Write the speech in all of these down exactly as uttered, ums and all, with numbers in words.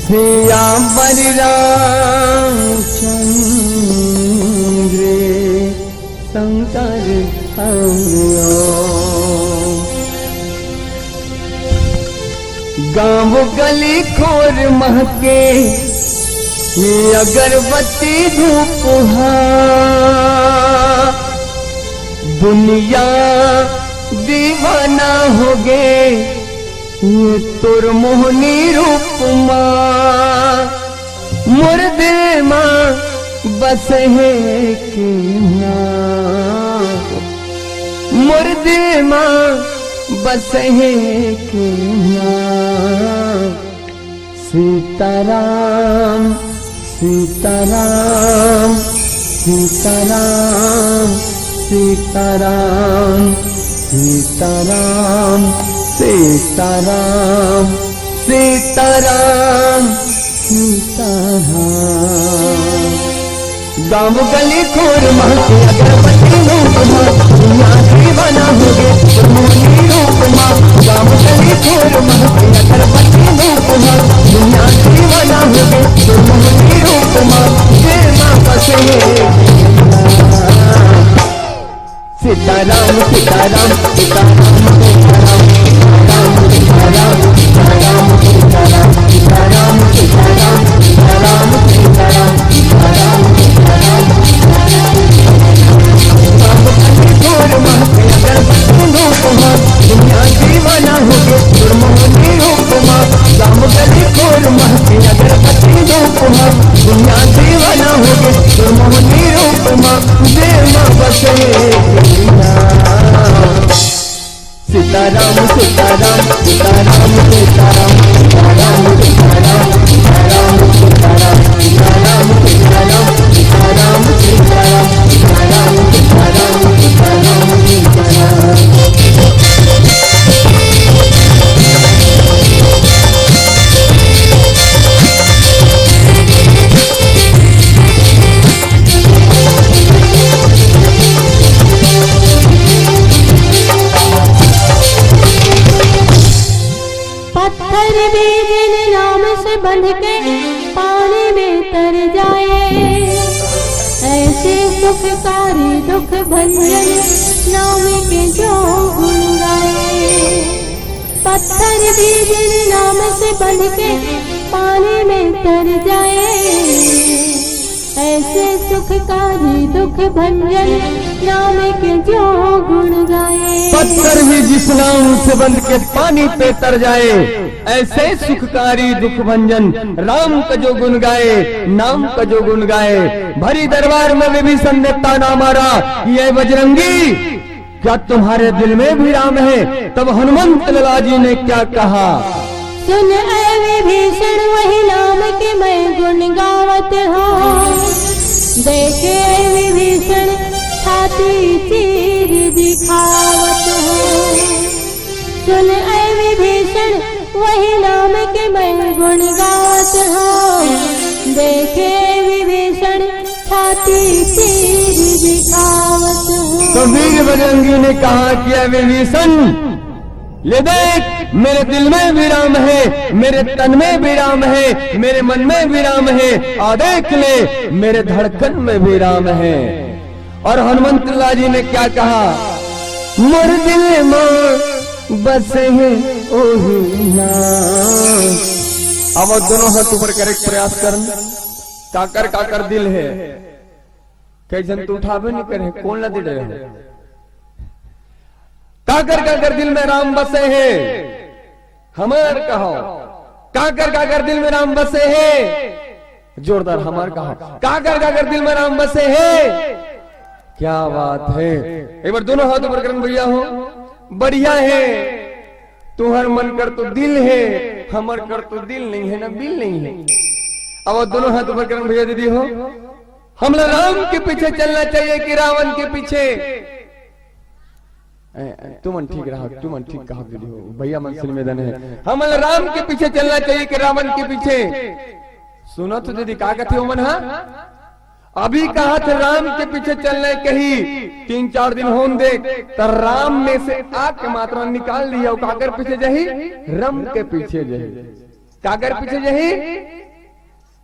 सियावर रामचंद्र शंकर हरिओ। गांव गली खोर महके ये अगरबत्ती धूप हा। दुनिया दीवाना होगे ये तोर मोहनी रूप मा। मोर दिल मा बसे हे एक नाम, मोर दिल मा बसे हे एक नाम। सीताराम, सीताराम, सीताराम, सीताराम, सीताराम, सीताराम, सीताराम, सीताराम। गांव गली खोर महके अगरबत्ती धूप मा। दुनिया दीवाना होगे तोर मोहनी रूप मा। गांव गली खोर महके अगरबत्ती धूप मा। दुनिया दीवाना होगे तोर मोहनी रूप मा। दिल मा बसे हे सीताराम, सीताराम, सीताराम, सीताराम, सीताराम, सीताराम, सीताराम, सीताराम, सीताराम, सीताराम, सीताराम, सीताराम, सीताराम। गांव गली खोर महके अगरबत्ती धूप मा। दुनिया दीवाना होगे तोर मोहनी रूप मा। गांव गली खोर महके अगरबत्ती धूप मा। दुनिया दीवाना होगे तोर मोहनी रूप मा। दिल मा बसे हे सीताराम, सीताराम, सीताराम, सीताराम, सीताराम, सीताराम, सीताराम, सीताराम, सीताराम, सीताराम, सीताराम, सीताराम, सीताराम, सीताराम, सीताराम। पत्थर भी जिन नाम से बंध के पानी में तर जाए, ऐसे सुखकारी दुख भंजन नाम के जो गुण गाए। पत्थर भी जिन नाम से बंध के पानी में तर जाए, ऐसे सुखकारी दुख भंजन नाम के जो गुण गाए। पत्थर भी जिस नाम से बंध के पानी पे तर जाए, ऐसे सुखकारी दुख भंजन राम का जो गुण गाए, नाम का जो गुण गाए। भरी दरबार में विभीषण ने ताना मारा कि ऐ बजरंगी, क्या तुम्हारे दिल में भी राम है? तब हनुमंत लाला जी ने क्या कहा? सुन ऐ विभीषण वही नाम के मैं गुण गावत हूँ। देखे ऐ विभीषण छाती चीर दिखावत हूँ। सुन ऐ विभीषण वही नाम के मैं गुण गावत हूँ। देखे विभीषण छाती चीर दिखावत हूँ। तो वीर बजरंगी ने कहा कि ऐ विभीषण, ले देख, मेरे दिल में भी राम है, मेरे तन में भी राम है, मेरे मन में भी राम है। आ देख ले, मेरे धड़कन में भी राम है। और हनुमंत लाला जी ने क्या कहा? मोर दिल मा बसे हे ओही नाम। अब दोनों हाथ ऊपर करे के प्रयास करन। काकर काकर दिल हे, कई झन तो उठाबे नहीं करे, कोन ला दे रहे हो? काकर काकर दिल में राम बसे हे, हमर कहो। काकर काकर दिल में राम बसे हे, जोरदार हमर कहो। काकर काकर दिल में राम बसे हे, क्या बात है। एक बार दोनों हाथ ऊपर करन भैया हो, बढ़िया है। तुहर मन कर तो दिल है, हमर कर तो दिल नहीं है ना, बिल नहीं है। अब दोनों हाथ ऊपर करन भैया दीदी हो, हमला राम के पीछे चलना चाहिए कि रावण के पीछे? ए, ए, तुमन ठीक रहा, तुमन ठीक कहा दीदी हो, भैया मन से निवेदन है, हमला राम के पीछे चलना चाहिए कि रावण के पीछे? सुनो तो दीदी, का कहते हो मन, हाँ? अभी कहा थे राम के पीछे चलने कही, तीन चार दिन होन दे, तो राम में से आग के मात्रा निकाल लिया, काकर पीछे जाही? राम के पीछे जाही। काकर पीछे जाही?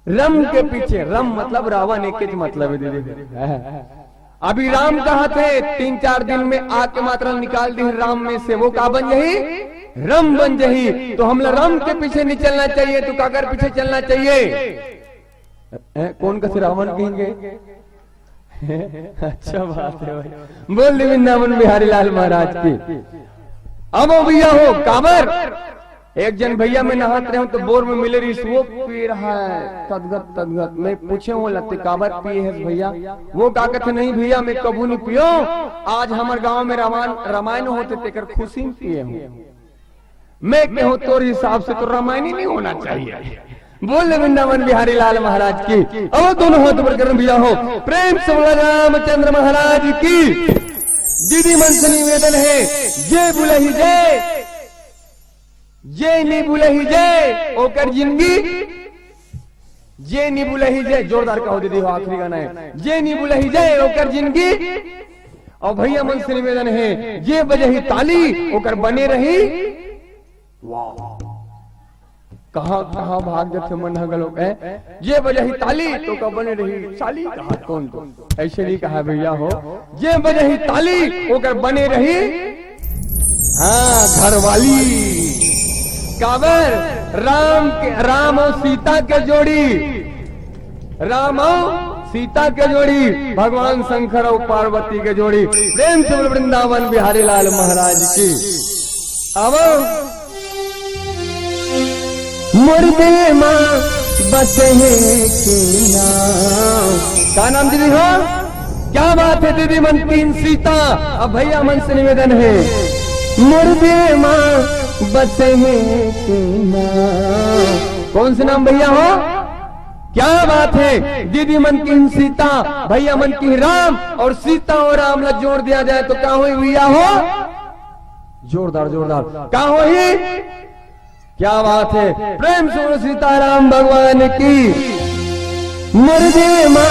रम के पीछे। रम मतलब रावण, एकेच मतलब हे दीदी। अभी राम कहाथे, तीन चार दिन में आके मात्रा निकाल दी राम में से, वो का बन जाही? रम बन जाही। तो हमला रम के पीछे नहीं चलना चाहिए, तो काकर पीछे चलना चाहिए? ए, कोन कथे रावण कहेंगे? अच्छा बात है भाई। बोल दे वृंदावन बिहारी लाल महाराज की। अब ओ भैया हो, काबर? एक जन भैया मैं नहात रहे हूँ तो बोर में मिले रहिस, वो पी रहा है तदगत तदगत। मैं पूछे हूँ, "लते काबर पिए है भैया?" वो का कहते, "नहीं भैया, मैं कभू नहीं पियो, आज हमर गांव में रामायण, रामायण होते तेकर खुशी में पिए हूँ।" मैं कहूँ, "तोर हिसाब से तो रामायण ही नहीं होना चाहिए।" बोल ले वृंदावन बिहारी लाल महाराज की। अब दोनों हाथ ऊपर कर भैया हो, प्रेम से बोला रामचंद्र महाराज की। दीदी मन से निवेदन है, जे बुलही जय, जे नी बुलही जय, ओकर जिंदगी, जे नी बुलही जय, जोरदार कहो दीदी हो, आखिरी गाना है, जे नी बुलही जय, ओकर जिंदगी। और भैया मन से निवेदन है, जे बजही ताली, ओकर बने रही। वाह, कहाँ कहाँ भाग जथे मन ह घलोक, हैं? जे बजही ताली, तो का बने रही साली, कहा कौन तो? ऐसे नहीं कहा भैया हो, जे बजही ताली, ओकर बने रही, हाँ, घरवाली। काबर? राम के, राम और सीता के जोड़ी, राम और सीता के जोड़ी, भगवान शंकर और पार्वती के जोड़ी। प्रेम से बोल वृंदावन बिहारी लाल महाराज की। अब मोर दिल मा बसे हे के नाम। का नाम दीदी हो? क्या बात है दीदी मन तीन सीता। अब भैया मन से निवेदन है, मोर दिल मा बसे हे के नाम। कौन से नाम भैया हो? क्या बात है दीदी मन की सीता, भैया मन की राम, और सीता और राम ला जोड़ दिया जाए तो का होही भैया हो? जोरदार, जोरदार। का होही? क्या बात है, प्रेम से बोलो सीताराम भगवान की। मोर दिल मा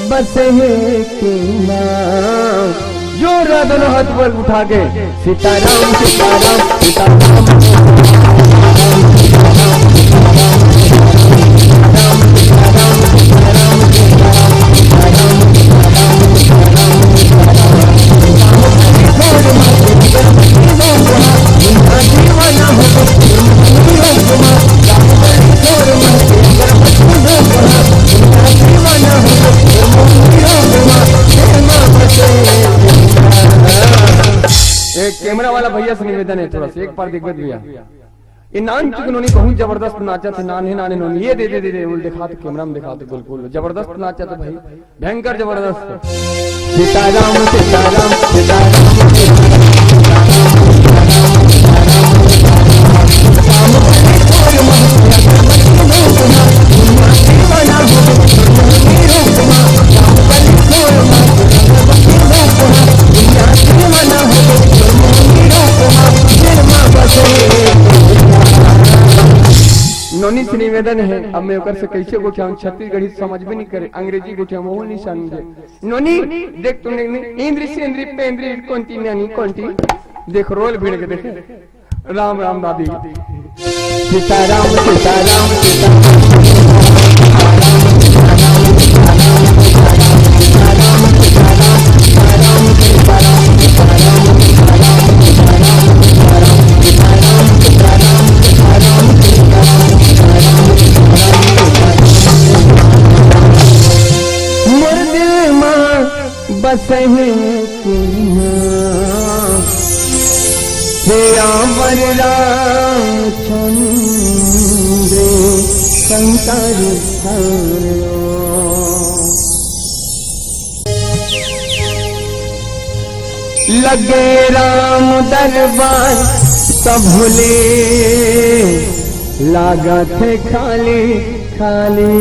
बसे हे के नाम। जोरदार दोनों हाथ ऊपर उठा के, सीताराम, सीताराम, सीताराम। एक कैमरा वाला भैया से निवेदन है, थोड़ा सा एक बार देखबे भैया। ये नान चुक नोनी बहुत जबरदस्त नाचत हे, नान्हे नान्हे नोनी। ये दे, दे, दे, दे, वो दिखा तो, कैमरा में दिखा तो, बिल्कुल जबरदस्त नाचत हे भाई, भयंकर जबरदस्त। सीताराम, सीताराम, सीताराम, सीताराम। नोनी से निवेदन है, अब मैं ओकर से कैसे गोठियाऊं? छत्तीसगढ़ी समझ भी नहीं करे, अंग्रेजी गोठियाऊं, वो नहीं समझे। नोनी, देख तूने नहीं, इंद्री सेंद्री पेंद्री कौन ती नोनी कौन ती? देख रोल भिड़ के देखे। राम राम दादी। सीताराम, सीताराम, सीताराम। मोर दिल मा बसे हे के नाम। सियावर रामचंद्र शंकर हरो। लगे राम दरबार सब भोले लागत हे खाली खाली।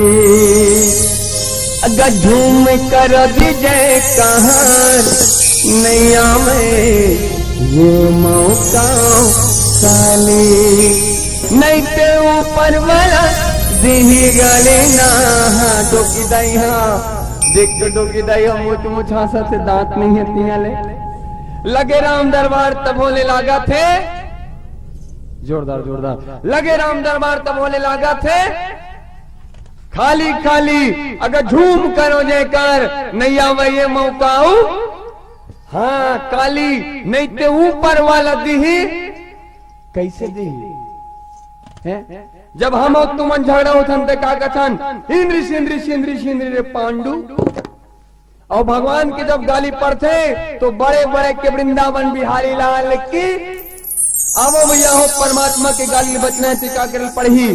अगर झूम कर विजय कहार नैया में ये मौका साली। नहीं ते ऊपर वाला दिही गाली ना। हाँ, डोकी दाई, हाँ। देख तो डोकी दाई, हम मुछ मुछ हाँसत हे, दांत नहीं है तिया ले। लगे राम दरबार तब भोले लागत हे। जोरदार, जोरदार। लगे राम दरबार तब बोले लागत हे, खाली खाली अगर झूम करो जयकार, नइ आवय ये मौका अउ। हाँ, काली नइ ते ऊपर वाला दिही। कइसे दिही? हैं? जब हम अउ तुमन झगड़ा होथन, त का कथन? "इंद्री सिंद्री सिंद्री सिंद्री रे पांडु।" अउ भगवान के जब गाली पड़थे, तो बड़े बड़े के वृंदावन बिहारी लाल की। आवो भैया हो, परमात्मा के गाली बचना हे, त का करे ल पड़ही?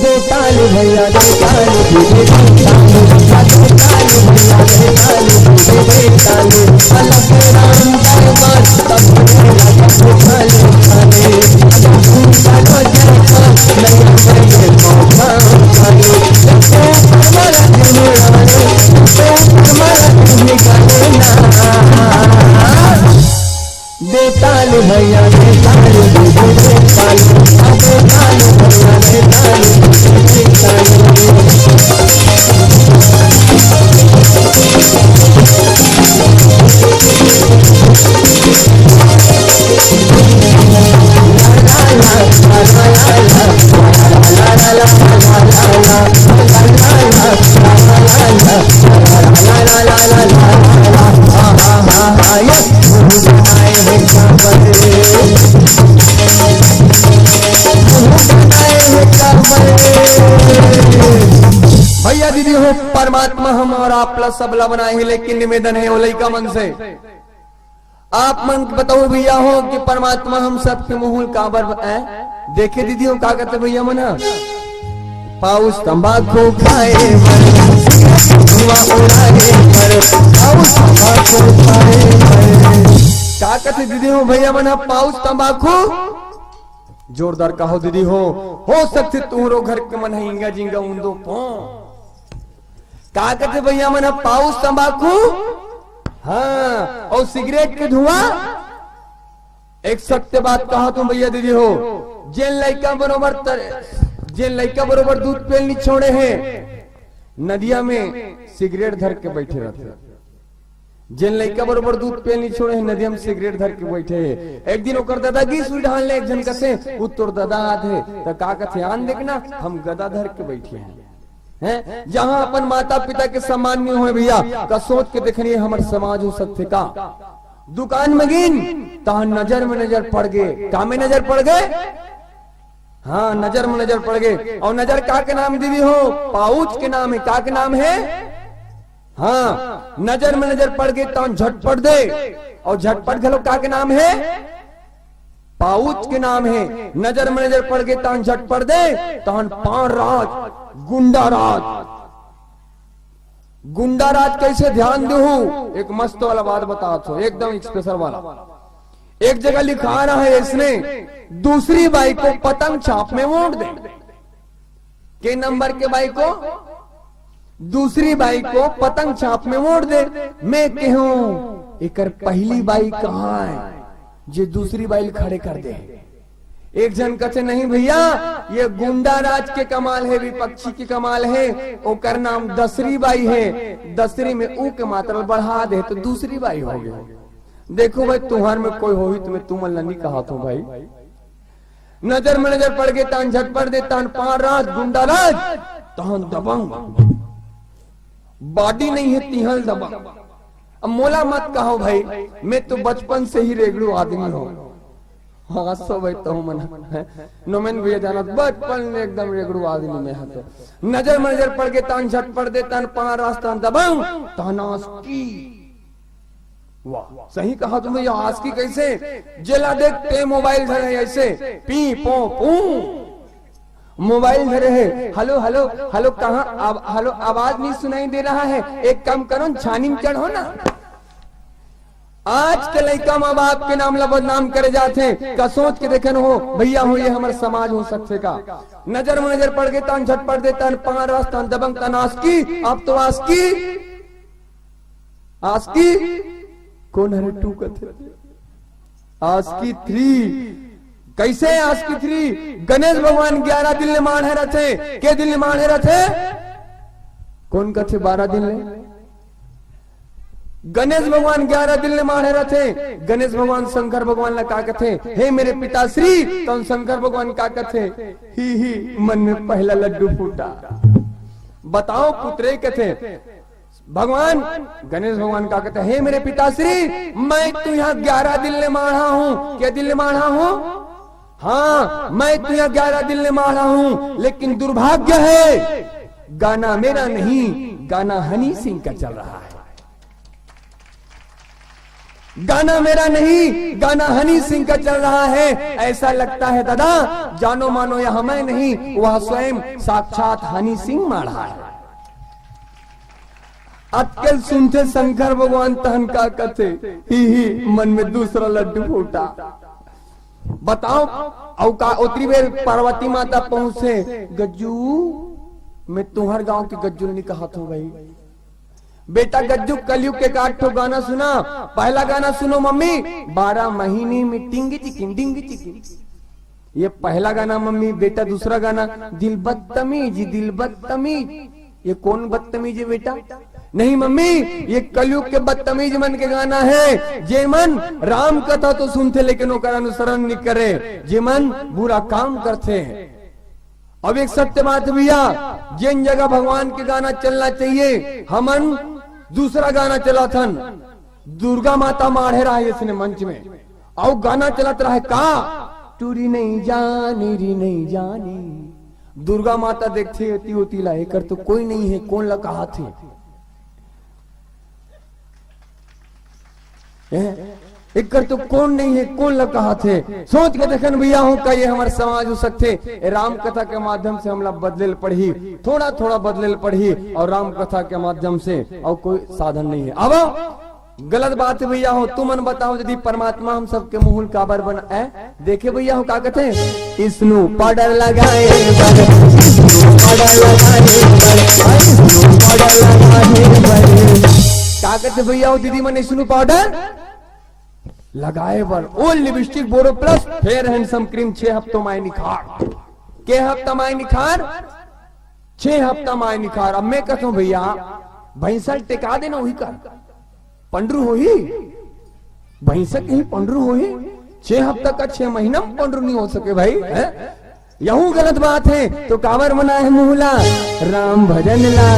दे ताली भैया, दे ताली, दे दे ताली, दे ताली भैया, दे ताली, दे दे ताली। अलग राम दरबार, तब बोले लगा दे ताली, ताली। अगर तुम चलो जैसा, नहीं तो ये मौका खाली। तो हमारा दिल उड़ाने, तो हमारा दिल निकालना। दे ताली भैया, दे ताली, दे, दे, दे ताली, आ, दे ताली भैया, दे ताली, दे, दे ताली। भैया दीदी हो, परमात्मा हम अउ आप ला सबला बनाए हे, लेकिन निवेदन हे ओ लइका मन से, आप मन बताओ भैया हो कि परमात्मा हम सबके मुँह ल काबर ब-, हैं? देखे दीदी हो का कथे भैया मन ह? पाउच तंबाकू खाए बर, धुआं उड़ाए बर, पाउच तंबाकू खाए बर। का कथे दीदी हो भैया मन ह? पाउच तंबाकू। जोरदार कहो दीदी हो, हो सकथे तुहरो घर के मन ह इंगा जिंगा उंदो पो। का कथे भैया मन ह? पाउच तंबाकू, हाँ, अउ सिगरेट के धुआं। एक सत्य बात कहा तुम भैया दीदी हो, जेन लइका बरोबर तर-, जेन लइका बरोबर दूध पेल नी छोड़े हे, नदिया में सिगरेट धर के बैठे रहथे। जेन लइका बरोबर दूध पेल नी छोड़े हे, नदिया में सिगरेट धर के बैठे हे। एक दिन ओकर दादा गिस उही डहान ले, एक झन कथे, "उ तोर दादा आत हे, त का कथे, आन देखना, हम गदा धर के बैठे हन।" हैं? जहाँ अपन माता पिता के सम्मान नहीं होय भैया, का सोच के देखनी हे हमर समाज हो सकथे का? दुकान में गिन, तहाँ नजर में नजर पड़ गे। का में नजर पड़ गे? हाँ, नजर में नजर पड़ गे। अउ नजर का के नाम दीदी हो? पाउच के नाम हे। का के नाम हे? हाँ, नजर में नजर पड़ गे तहन झटपट दे। अउ झटपट घलो का के नाम हे? पाउच के नाम हे। नजर में नजर पड़ गे तहन झटपट दे, तहन पान राज, गुंडा राज। गुंडा राज कइसे ध्यान देहू? एक मस्त वाला बात बतात हों, एकदम स्पेशल वाला। एक जगह लिखा रहा हे इसने, दूसरी बाई को पतंग छाप में वोट दे। के नंबर के बाई को? दूसरी बाई को पतंग छाप में वोट दे। मैं कहूं, एकर पहली बाई कहाँ हे, जे दूसरी बाई ल खड़े कर दे? एक झन कथे, "नहीं भैया, ये गुंडा राज के कमाल हे, विपक्षी के कमाल हे, ओकर नाम दसरी बाई हे, दसरी में ऊ के मात्रा बढ़ा दे, त दूसरी बाई हो गे।" देखो भाई, तुंहर में कोई होही त मैं तुमन ला नी कहत हों भाई। नजर में नजर पड़ गे, तहन झटपट दे, तहन पान राज, गुंडा राज, तहन दबंग। बॉडी नहीं हे, तिहल दबंग। अब मोला मत कहो भाई, मैं तो बचपन से ही रेगड़ू आदमी हों। हाँ, सो भाई, तो मन हे। नोमेन भैया जानत, बचपन में एकदम रेगड़ू आदमी मैं हा तो। नजर में नजर पड़ गे, तहन झटपट दे, तहन पान राज, तहन दबंग, तहन आस्की। वाह, सही कहा तुमने, ये आस्की कइसे? जेला देख ते मोबाइल धरे हे अइसे, पी पो पू। मोबाइल धरे हे, "हेलो, हेलो, हेलो, कहाँ आव-, हेलो, आवाज नहीं सुनाई दे रहा है, एक काम करो न, छानी में चढ़ो ना।" आज के लइका माँ बाप के नाम ला बदनाम करे जाथे, का सोच के देखे न हो, भैया हो, ये हमर समाज हो सकथे का? नजर में नजर पड़ गे, तहन झटपट दे, तहन पान राज, तहन दबंग, तहन आस्की, अब तो आस्की। आस्की? कोन हरे टू कथे? आस्की थ्री। कइसे आस्की थ्री? गणेश भगवान ग्यारह दिन ले माढ़े रथे। के दिन ले माढ़े रथे? कोन कथे बारह दिन ले? गणेश भगवान ग्यारह दिन ले माढ़े रथे। गणेश भगवान शंकर भगवान ला का कथे, "हे मेरे पिताश्री।" तौन शंकर भगवान का कथे, "ही ही, मन में पहला लड्डू फूटा।" बताओ पुत्रे कथे भगवान, गणेश भगवान का कथे, "हे मेरे पिताश्री, मैं तो यहाँ ग्यारह दिन ले माढ़ा हूँ।" क्या दिन ले माढ़ा हूँ? हाँ, मैं तो यहाँ ग्यारह दिन ले माढ़ा हूँ, लेकिन दुर्भाग्य है, गाना मेरा नहीं, गाना हनी सिंह का चल रहा है। गाना मेरा नहीं, गाना हनी सिंह का चल रहा है। ऐसा लगता है दादा, जानो मानो यहाँ मैं नहीं, वह स्वयं साक्षात हनी सिंह माढ़ा है। अतकेल सुनथे शंकर भगवान तहन का कथे, "ही ही, मन में दूसरा लड्डू फूटा।" बताओ, अउ का ओतरी बेर पार्वती माता पहुंचे, "गज्जू, मैं तुहर गांव के गज्जू नहीं कहत हूं भाई। बेटा गज्जू, कलयुग के का ठो गाना सुना।" पहला गाना सुनो मम्मी, "बारह महीने में टिंग चिकिन, डिंग चिकिन।" ये पहला गाना मम्मी। बेटा दूसरा गाना, "दिल बदतमीज, दिल बदतमीज।" ये कौन बदतमीज है बेटा? नहीं मम्मी, ये कलयुग के बदतमीज मन के गाना है, जे मन राम कथा तो सुनथे लेकिन ओकर अनुसरण नहीं करे, जे मन बुरा काम करथे। अब एक सत्य बात भैया, जिन जगह भगवान के गाना चलना चाहिए, हमन दूसरा गाना चलाथन। दुर्गा माता माढ़े रहे इसने मंच में, अउ गाना चलत रहे का, "टूरी नहीं जानी री नहीं जानी।" दुर्गा माता देखथे एती ओती ला, "एकर तो कोई नहीं है, कोन ला कहाथे?" हैं? एकर तो कोन नहीं है, कोन ला कहाथे? सोच के देखन भैया हो, का ये हमर समाज हो सकथे? ए राम कथा के माध्यम से हमला बदले ल पड़ही, थोड़ा थोड़ा बदले ल पड़ही, अउ राम कथा के माध्यम से अउ कोई साधन नहीं है। अब गलत बात है भैया हो, तुमन बताओ, यदि परमात्मा हम सबके मुहुल काबर बना है? देखे भैया हो का कथे, "इसनू पाउडर लगाए बर, इसनू पाउडर लगाए बर, इसनू पाउडर लगाए बर।" का कथे भैया हो दीदी मन, "इसनू पाउडर लगाए बर, ओ lipstick BoroPlus fair handsome cream छह हफ्तों माय निखार।" के हफ्ता माय निखार? छह हफ्ता माय निखार। अब मैं कहता हूं भैया, भैंसा टेका देना वही कर। पंडरू होही? भैंसा कहीं पंडरू होही? छह हफ्ता का छह महीना में पंडरू नहीं हो सके भाई, हैं? यहू गलत बात है। तो काबर बनाए है मुहला? राम भजन ला।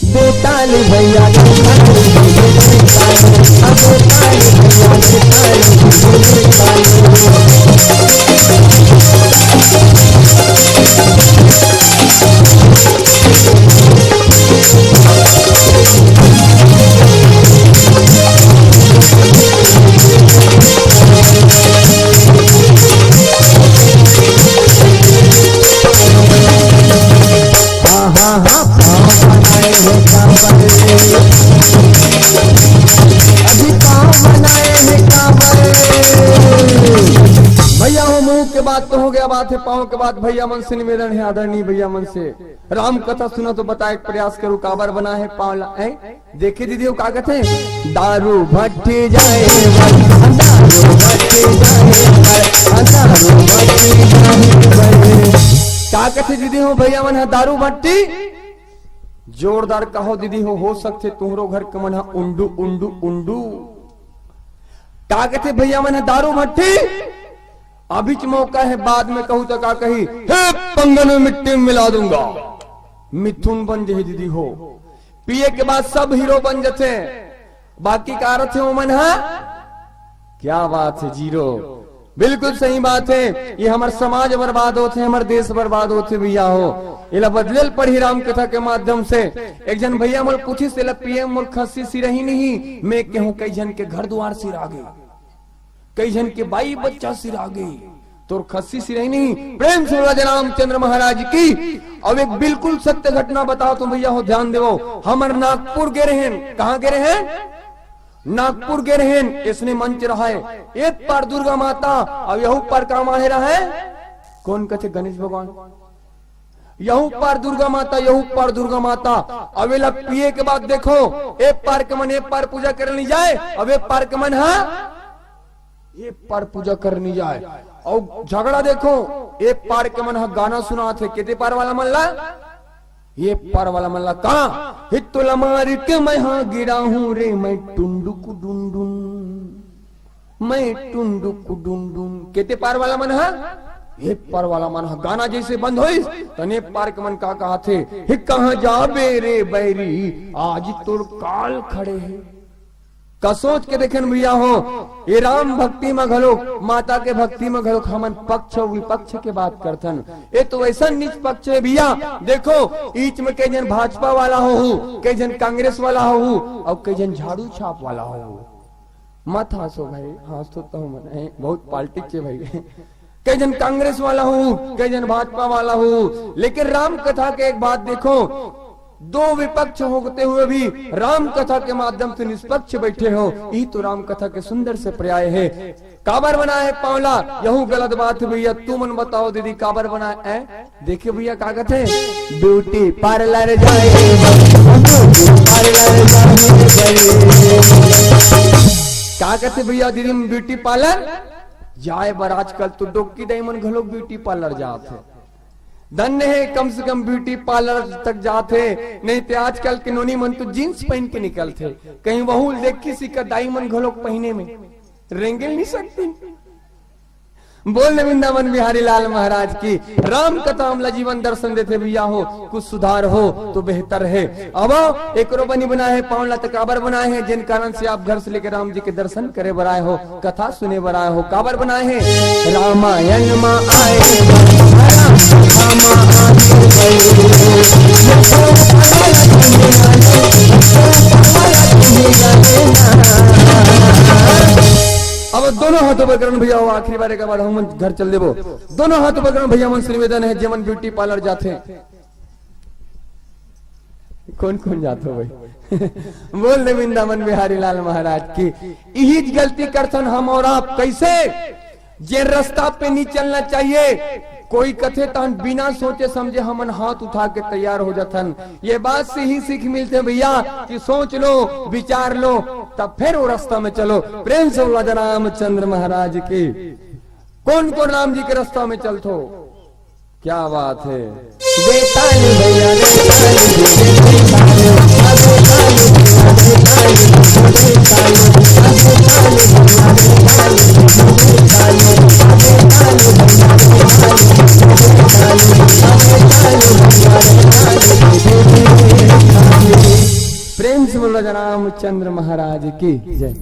बेताल भैया, बेताल भैया, बेताल भैया, बेताल भैया। हाँ, हाँ, हाँ, पाँव बनाए हो कांवर। अभी पाँव बनाए हैं कांवर। भैया हो, मुंह के बात तो हो गया, बात है पाँव के बात। भैया मन से निवेदन है, आदरणीय भैया मन से, राम कथा सुना तो बताए के प्रयास करो, काबर बना है पाँव ला, हैं? देखे दीदी हो का कथे, दारू भट्टी जाए बर, दारू भट्टी जाए बर, दारू भट्टी जाए बर। का कथे दीदी हो भैया मन ह दारू भट्टी? जोरदार कहो दीदी हो, हो सकथे तुहरो घर के मन ह उंडू, उंडू, उंडू। का कथे भैया मन ह दारू भट्टी? अभीच मौका है, बाद में कहूं तो का कही, "हे पंगन में मिट्टी मिला दूंगा।" मिथुन बन जही दीदी हो, पिए के बाद सब हीरो बन जथे, बाकी का रथे ओमन हा? क्या बात है जीरो, बिल्कुल सही बात है। ये हमर समाज बर्बाद होथे, हमर देश बर्बाद होथे भैया हो। एला बदले ल पड़ही राम कथा के माध्यम से। एक झन भैया मोल पूछिस, "तेला पीएम मोल खस्सी सिरही नहीं?" मैं कहूं कई झन के घर दुआर सिरा गे। कई झन के बाई बच्चा सिरा गे, तोर खस्सी सिरही नहीं। प्रेम से बोला जय रामचंद्र महाराज की। अब एक बिल्कुल सत्य घटना बतावत हूं भैया हो, ध्यान देवो। हमर नागपुर गे रहेन, कहां गे रहेन? नागपुर गे रहेन। इसने मंच रहा है, एक पार दुर्गा माता, अब यहू पार का माढ़े रहा है, कौन कथे? गणेश भगवान। यहू पार दुर्गा माता, यहू पार दुर्गा माता। अब एला पिए के बाद देखो, एक पार के मन एक पार पूजा करे नहीं जाए, अब एक पार के मन हा ये पार पूजा करनी जाए। अउ झगड़ा देखो, ये पार के मन ह गाना सुनात हे, केते पार वाला मन ला, ये पार वाला मन ला कहा, "हित लमारिक मैं हा गिरा हूँ रे, मैं टुंडुक डुंडुन, मैं टुंडुक डुंडुन।" केते पार वाला मन ह, ये पार वाला मन ह गाना जैसे बंद होइस, तने पार के मन का कहा थे, "हे कहाँ जाबे रे बैरी, आज तोर काल खड़े हे।" का सोच के देखेन भैया हो, ये राम भक्ति म घलोक, माता के भक्ति म घलोक हमन पक्ष अउ विपक्ष के बात करथन। ये तो ऐसा नीच पक्ष हे भैया। देखो, ईच म कई झन भाजपा वाला होहू, कई झन कांग्रेस वाला होहू, अउ कई झन झाड़ू छाप वाला होहू। मत हाँसो भाई, हाँसो तो मन हे, बहुत पॉलिटिक्स हे भाई। कई झन कांग्रेस वाला होहू, कई झन भाजपा वाला होहू, लेकिन राम कथा के एक बात देखो, दो विपक्ष होते हुए भी राम कथा के माध्यम से निष्पक्ष बैठे हो, यही तो राम कथा के सुंदर से पर्याय हे। काबर बनाए हे पांवला, यहू गलत बात हे भैया। तुमन बताओ दीदी, काबर बनाए हे? देखे भैया, का कथे, "ब्यूटी पार्लर जाए, ब्यूटी पार्लर जाए।" का कथे भैया, दीदी, ब्यूटी पार्लर जाए बर आजकल तो डोकी दाई मन घलोक ब्यूटी पार्लर जात हे। धन्य हे, कम से कम ब्यूटी पार्लर तक जात हे, नहीं ते आजकल के नोनी मन तो जींस पहिन के निकलथे। कहीं वहू ल देखिस का दाई मन घलोक पहिने में, रेंगे ल नहीं सकती। बोल न वृंदावन बिहारी लाल महाराज की। राम कथा हमला जीवन दर्शन देथे भैया हो, कुछ सुधार हो तो बेहतर हे। अब एकरो बनी बनाए हे, पांवला त काबर बनाए हे, जिन कारण से आप घर से लेके राम जी के दर्शन करे बर आए हो, कथा सुने बर आए हो, काबर बनाए हे? रामायण मा आए हो, राम कथा मा आए हो। अब दोनों हाथ ऊपर करन भैया हो, आखिरी बार एक बार हम घर चल देबो। दोनों हाथ ऊपर करन भैया मन से निवेदन हे, जेमन ब्यूटी पार्लर जाथे, कौन कौन जात हो भाई? बोल दे वृंदावन बिहारी लाल महाराज की। इही गलती करथन हम और आप। कैसे? जे रास्ता पे नहीं चलना चाहिए, कोई कथे तहन बिना सोचे समझे हमन हाथ उठा के तैयार हो जाथन। ये बात से ही सीख मिलथे भैया कि सोच लो, विचार लो, तब फिर वो रास्ता में चलो। प्रेम से बोला जा रामचंद्र महाराज की। कौन कौन राम जी के रास्ता में चलथो? क्या बात है। बेताल भैया, बेताल, बेताल, बेताल, बेताल, बेताल, बेताल, बेताल, बेताल, बेताल, बेताल, बेताल, बेताल, बेताल, बेताल, बेताल। प्रेम से बोलो रामचंद्र महाराज की जय।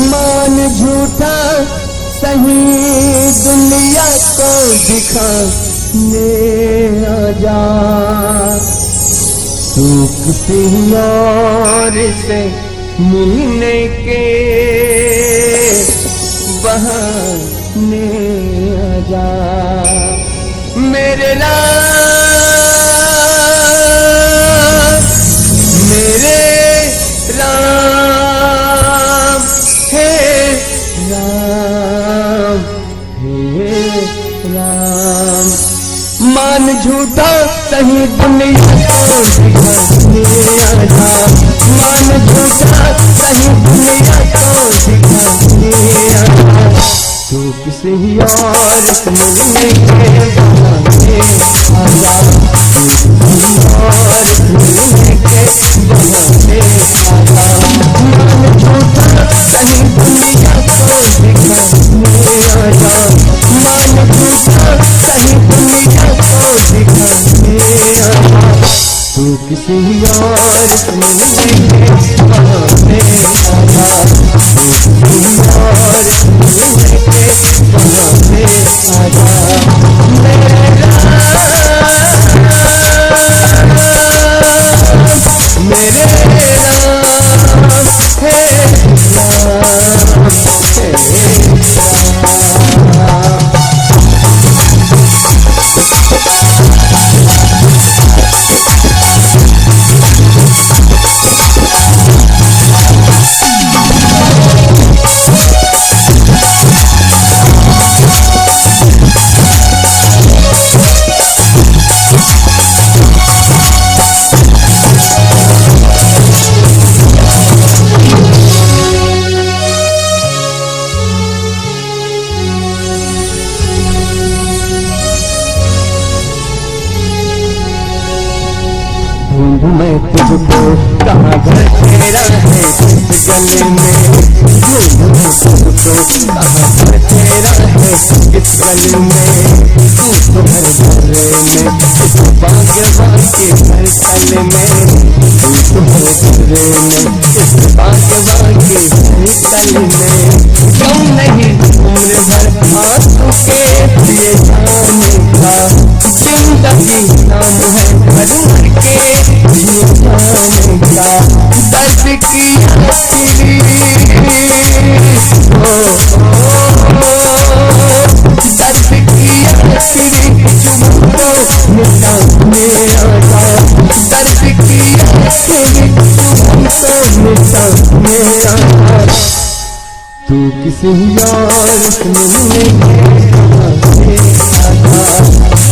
मान झूठा सही दुनिया को दिखाने आजा, तू किसी और से मिलने के बहाने आजा। मेरे राम, मेरे राम, हे राम, हे राम। मान झूठा सही दुनिया को दिखाने आजा, मान झूठा सही दुनिया को दिखाने आजा। तू किसी और से मिलने के बहाने आजा, तू किसी और से मिलने के बहाने आजा। मान झूठा सही दुनिया को दिखाने आजा, मान झूठा सही दुनिया को दिखाने आजा। तू किसी और से मिलने के बहाने आजा, तू किसी और से मिलने के बहाने आजा। मेरे राम, मेरे राम, हे राम, हे राम। तुझको कहाँ घर तेरा है, किस गली में ढूंढूं तुझको, कहाँ घर तेरा है, किस गली में तू तो हर घर में, इस बागवा के हर तल में, तू तो हर घर में, इस बागवा के हर तल में। क्यों नहीं उम्र भर आंसू के पिए जाने का, जिंदगी नाम है भर मर के जिए जाने का। दर्द की आखिरी, ओ, ओ, ओ, दर्द की आखिरी चुभन को मिटाने आया, दर्द की आखिरी चुभन को मिटाने आया। तू किसी और से मिलने के बहाने आया,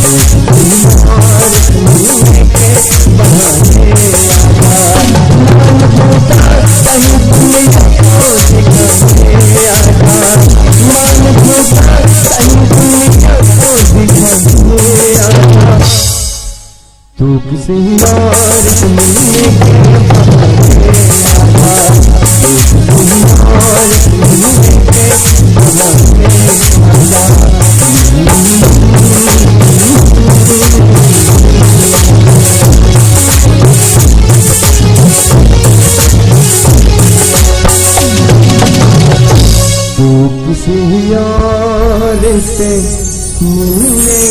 तू किसी और से मिलने के बहाने आया। मान झूठा कहीं दुनिया को दिखाने आया, मान झूठा कहीं दुनिया को दिखाने आया। तू किसी और से मिलने के बहाने आया, तू किसी और से मिलने के बहाने आया। तू किसी और से मिलने